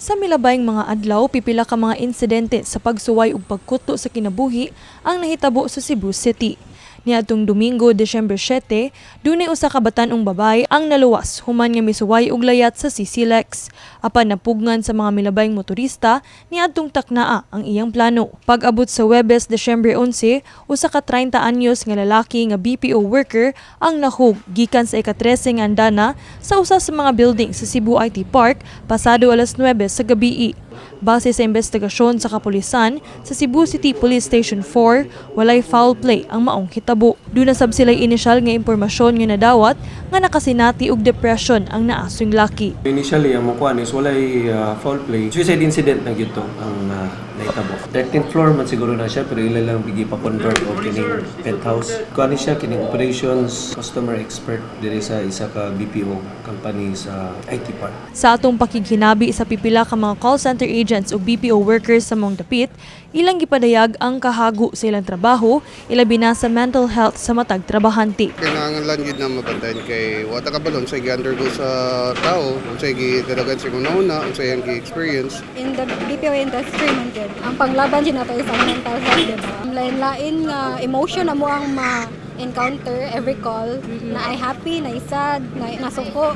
Sa milabayng mga adlaw, pipila ka mga insidente sa pagsuway ug pagkuto sa kinabuhi ang nahitabo sa Cebu City. Niadtong Domingo, Desyembre 7, dunay usa ka batan-ong babaye ang naluwas human nga misuway og layat sa CCLEX. Apan napugngan sa mga milabayng motorista niadtong taknaa ang iyang plano. Pag-abot sa Huwebes, Desyembre 11, usa ka 30 anyos nga lalaki nga BPO worker ang nahug gikan sa ika-13 nga andana sa usa sa mga building sa Cebu IT Park pasado alas 9 sa gabii. Base sa investigasyon sa kapulisan sa Cebu City Police Station 4, walay foul play ang maong hitabo. Duna sab sila'y inisyal nga impormasyon nga nadawat nga nakasinati og depression ang naasong laki. Initially, ang mukuan is walay foul play. Suicide incident na gyud to ang nahitabo. 13th floor man siguro na siya, pero ila lang bigi pa convert og kining penthouse. Kuan ni siya kining operations customer expert diri sa isa ka BPO company sa IT Park. Sa atong pakighinabi sa pipila ka mga call center agents ug BPO workers sa maong dapit, ilang gipadayag ang kahago sa ilang trabaho, ilabi na sa mental health sa matag trabahante. Kailangan lang gid na mabantayan kay wa ta kabalo unsay gi-undergo sa tao, unsay gidalagan sa una-una, unsay iyang gi-experience. In the BPO industry man gud. Ang panglaban jud nato is ang mental health, di ba? Lain-lain nga emotion na mo ang ma-encounter every call, na ay happy, na sad, na nasuko,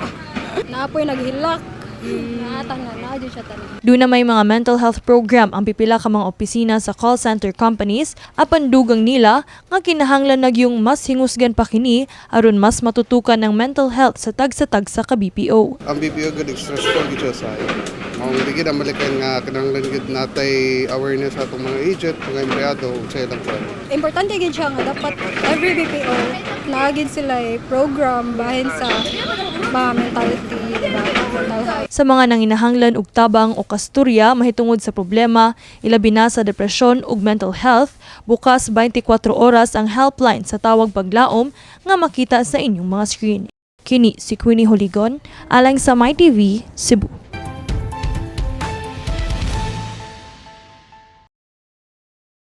na apoy naghilak, na tanan na jud siya tanan. Duna may mga mental health program ang pipila ka mga opisina sa call center companies, apan dugang nila nga kinahanglan nagyung mas hingusgan pa kini aron mas matutukan ang mental health sa tagsa-tagsa ka BPO. Ang BPO gud, stressful gid siya sa maong di gid ang balikan nga kinahanglan gid natay awareness sa atong mga agent, mga empleyado unsay ilang kuan. Importante gid siya nga dapat every BPO naa gid sila program bahin sa mga mentality, di ba? Mental health. Sa mga nanginahanglan og tabang o kasturya mahitungod sa problema, ilabi na sa depresyon ug mental health, bukas 24 oras ang helpline sa Tawag Paglaom nga makita sa inyong mga screen. Kini si Queenie Holigon, alang sa MyTV, Cebu.